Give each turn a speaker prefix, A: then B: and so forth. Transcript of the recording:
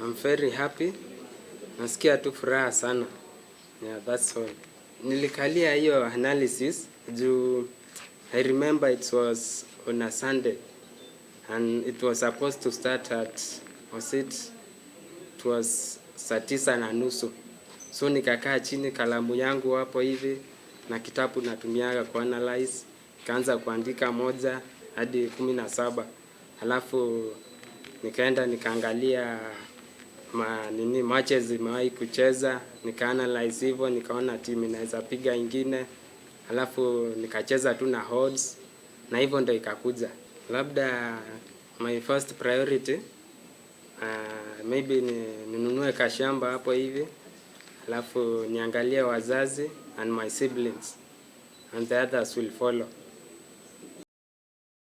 A: I'm very happy. Nasikia tu furaha sana. Yeah, that's all. Nilikalia hiyo analysis juu I remember it was on a Sunday and it was supposed to start at, was it, it was saa 9:30. So nikakaa chini, kalamu yangu hapo hivi na kitabu natumiaga kuanalyze, nikaanza kuandika 1 hadi 17, halafu nikaenda nikaangalia ma nini matches zimewahi kucheza, nikaanalyze hivyo, nikaona timu inaweza piga ingine, halafu nikacheza tu na odds na hivyo ndo ikakuja. Labda my first priority, maybe ni ninunue kashamba hapo hivi, alafu niangalie wazazi and my siblings and the others will follow.